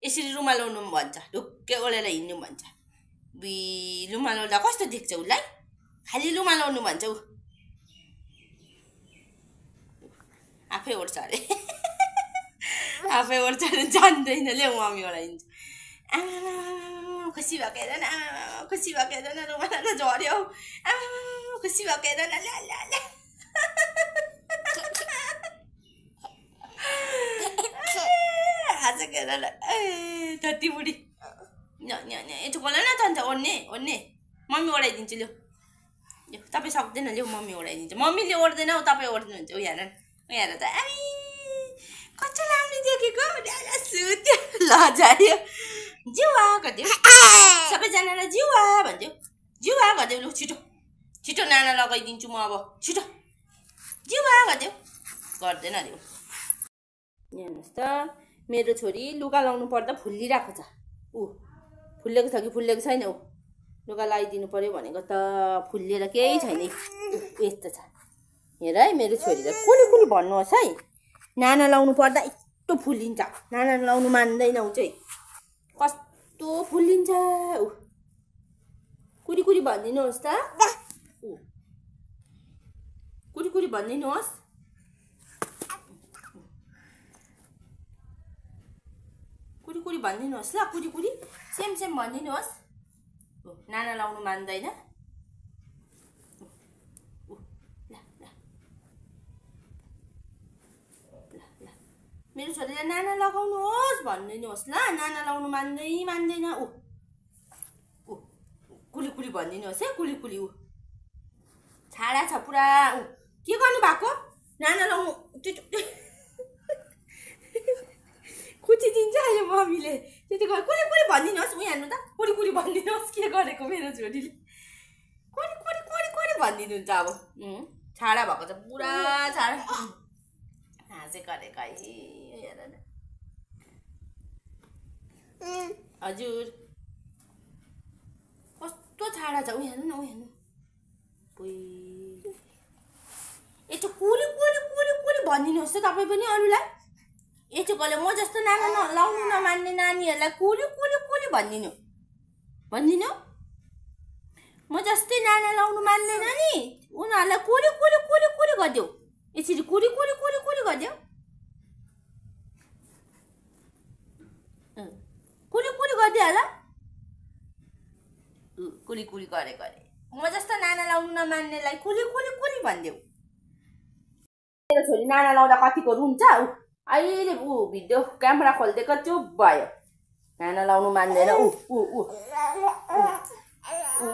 यसरी रुमाल ओढ्नु भन्छ, ढुक्कै ओढेर हिँड्नु भन्छ। रुमाल ओढ्दा कस्तो देख्छ उसलाई? खालि रुमाल ओढ्नु भन्छ ऊ। आफै ओढ्छ अरे आफै ओढ्छ अरे, जान्दैन ले मम्मी ओढाइदिन्छ। आमा खुसी भएको हेर न, खुसी भएको हेर न, रुमाल त झऱ्यो। आमा खुसी भएको हेर न, ल्या ल्या ल्या हाँसेको हेर न। ए धत्ती बुढी, यस्तो बोल न त अन्त। ओढ्ने ओढ्ने मम्मी ओढाइदिन्छु ल्याउ। तपाईँ सक्दैन ल्याउ, मम्मी ओढाइदिन्छ। मम्मीले ओढ्दैन हौ, तपाईँ ओढ्नुहुन्छ। ऊ हेर न, ऊ हेर त। आइ कस्तो राम्रो देखेको, सुत्यो लजायो। जिउवा गरिदेऊ, सबैजनालाई जिउवा भनिदेऊ, जिउवा गरिदेऊ। लु छिटो छिटो नाना लगाइदिन्छु म अब, छिटो जिउवा गरिदेऊ। गर्दैन अरे ऊ। हेर्नुहोस् त, मेरो छोरी लुगा लाउनु पर्दा फुल्लिरहेको छ। ऊ फुल्लेको छ कि फुल्लेको छैन? ऊ लुगा लगाइदिनु पर्यो भनेको त फुल्लिएर केही छैन। यस्तो छ हेर है, मेरो छोरीलाई कुली भन्नुहोस् है। नाना लाउनु पर्दा यस्तो फुल्लिन्छ, नाना लाउनु मान्दैन ऊ चाहिँ। कस्तो फुल्लिन्छ ऊ। कुरी भनिदिनुहोस् त। कुरी भनिदिनुहोस्। कुरी भनिदिनुहोस् ल, कुरी सेम भनिदिनुहोस्। नाना लाउनु मान्दैन। मेरो छोरीलाई नाना लगाउनुहोस् भनिदिनुहोस् ल। नाना लाउनु मान्दैन ऊ। कुली भनिदिनुहोस् है, कुली ऊ। छाडा छ पुरा ऊ। के गर्नु भएको? नाना लाउनु कुचिदिन्छ अहिले मम्मीले। त्यति कुली भनिदिनुहोस्। ऊ हेर्नु त, कुरी भनिदिनुहोस्। के गरेको मेरो छोरीले? कुरी भनिदिनुहुन्छ अब। छाडा भएको छ पुरा, छाडा हाँसेको गरेको है। हेर न हजुर, कस्तो छाडा छ। ऊ हेर्नु न, ऊ हेर्नु। यस्तो कुली भनिदिनुहोस् त तपाईँ पनि अरूलाई। यस्तो गऱ्यो म जस्तो नाना लाउनु नमान्ने नानीहरूलाई कुली भनिदिनु। म जस्तै नाना लाउनु मान्दैन नि उनीहरूलाई कुली गरिदेऊ। यसरी कुली गरिदेऊ। कुली गरिदिहाल। कुली गरे म जस्तो नाना लाउनु नमान्नेलाई कुली भनिदेऊ। मेरो छोरी नाना लाउँदा कतिको रुन्छ ऊ। अहिले ऊ भिडियो क्यामेरा खोलिदिएको चुप भयो। नाना लाउनु मान्दैन ऊ।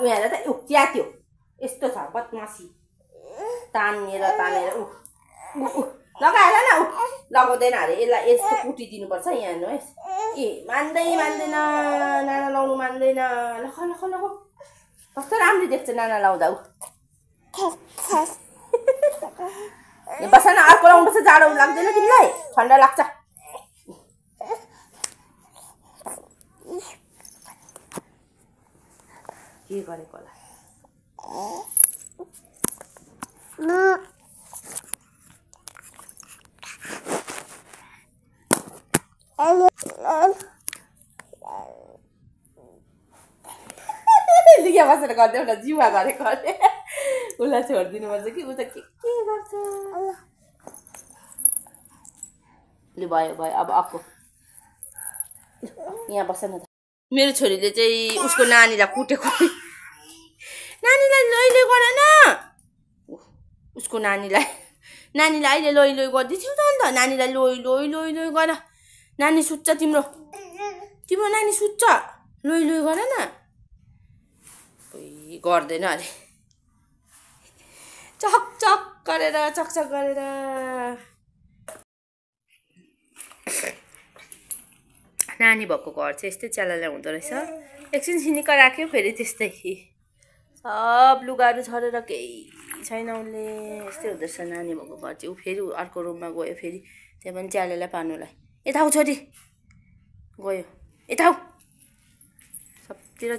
हेर त, ऊ च्यात्यो। यस्तो छ बदमासी, तानेर ऊ लगाएर न। ऊ लगाउँदैन अरे, यसलाई यस्तो कुटिदिनुपर्छ। यहाँ हेर्नुहोस्। मान्दैन नाना लाउनु मान्दैन। लख कस्तो राम्रो देख्छ नाना लाउँदा ऊ। बस न, अर्को लाउनुपर्छ। जाडो लाग्दैन तिमीलाई? ठन्डा लाग्छ। के गरेको होला? लिया बसेर गरिदेऊ न, जिउवा गरेको अरे। उसलाई छोडिदिनुपर्छ कि ऊ त के गर्छ। लु भयो अब आएको। यहाँ बस न त। मेरो छोरीले चाहिँ उसको नानीलाई कुटेको। नानीलाई लैलै गर न। उसको नानीलाई अहिले लैलै गरिदिन्छौ त अन्त। नानीलाई लैलै गर। नानी सुत्छ तिम्रो नानी सुत्छ। लैलै गर न। गर्दैन अरे। चकचक गरेर नानी भएको घर चाहिँ यस्तै च्यालाले हुँदो रहेछ। एकछिन सिनिक राख्यो फेरि त्यस्तै। सब लुगाहरू छरेर केही छैन उसले। यस्तै हुँदो रहेछ नानी भएको घर चाहिँ। ऊ फेरि अर्को रुममा गयो, फेरि त्यहाँ पनि च्यालेलाई पार्नुलाई। यता आऊ छोरी, गयो यता आऊ। सबतिर